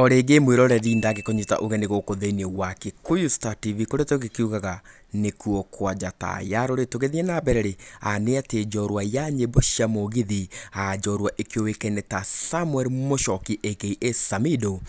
O rĩngĩ mwĩroreri ndangĩkũnyita ũgeni gũkũ thĩinĩ wa Kikuyu Star TV kũrĩa tũgĩkiugaga nĩkuo kwa njata ya rũrĩ. Tũgĩthiĩ na mbere rĩ, nĩ atĩ njorua ya nyĩmbo cia mũgithi, njorua ĩkĩũĩkaine ta Samuel Mũchoki aka Samido,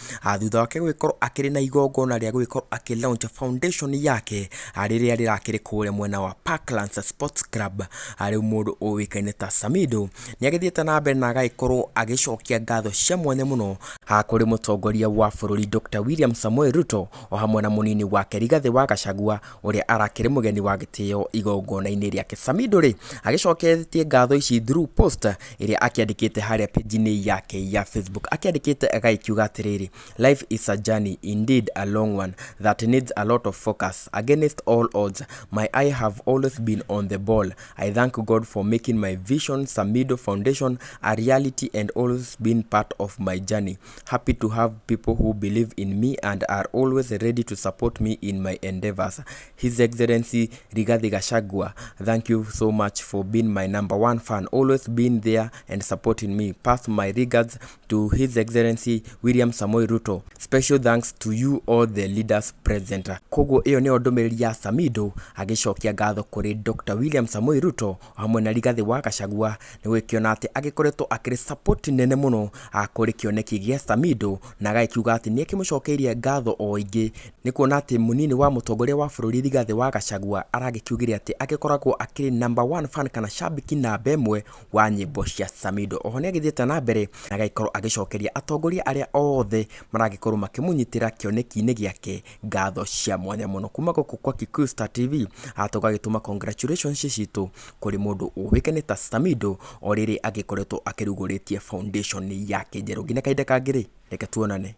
thutha wake gũgĩkorwo akĩrĩ na igongona rĩa gũgĩkorwo akĩ launch foundation yake, rĩrĩa rĩrakĩrĩ kũrĩa mwena wa Parklands Sports Club. Rĩu mũndũ ũĩkaine ta Samido nĩ agĩthiĩte na mbere na agagĩkorwo agĩcokia ngatho cia mwanya mũno kũrĩ mũtongoria wa bũrũri Dr. William Samoei Ruto o hamwe na mũnini wake Rigathĩ wa Gachagua ũrĩa arakĩrĩ mũgeni wa gĩtĩo igongona-inĩ rĩake. Samido rĩ agĩcoketie ngatho ici through post ĩrĩa akĩandĩkĩte harĩa page-inĩ yake ya Facebook, akĩandĩkĩte agagĩkiuga atĩrĩrĩ, "Life is a journey, indeed a long one that needs a lot of focus. Against all odds, my eye have always been on the ball. I thank God for making my vision, Samido Foundation, a reality and always been part of my journey. Happy to have people who believe in me and are always ready to support me in my endeavors. His Excellency Rigathi Gachagua, thank you so much for being my number one fan, always been there and supporting me. Pass my regards to His Excellency William Samoei Ruto. Special thanks to you all the leaders present." Koguo ĩyo nĩyo ndũmĩrĩri ya Samido agĩcokia ngatho kũrĩ Dr. William Samoei Ruto hamwe na Rigathi wa Gachagua, nĩ gũgĩkĩona atĩ agĩkoretwo akĩrĩ support nene mũno kũrĩ kĩoneki gĩa Samido, na agagĩkiuga atĩ nĩ akĩmũcokeirie ngatho o ingĩ nĩ kuona atĩ mũnini wa mũtongoria wa bũrũri Rigathi wa Gachagua aragĩkiugire atĩ agĩkoragwo akĩrĩ number one fan kana shabiki namba ĩmwe wa nyĩmbo cia Samido. Oho nĩ agĩthiĩte na mbere na agagĩkorwo agĩcokeria atongoria arĩa othe maragĩkorwo makĩmũnyitĩra kĩoneki-inĩ gĩake ngatho cia mwanya mũno. Kuma gũkũ kwa Kikuyu Star TV tũgagĩtũma congratulations citũ kũrĩ mũndũ ũĩkaine ta Samido o rĩrĩ agĩkoretwo akĩrugũrĩtie foundation yake njerũ. Nginya kahinda kangĩ rĩ, reke tuonane.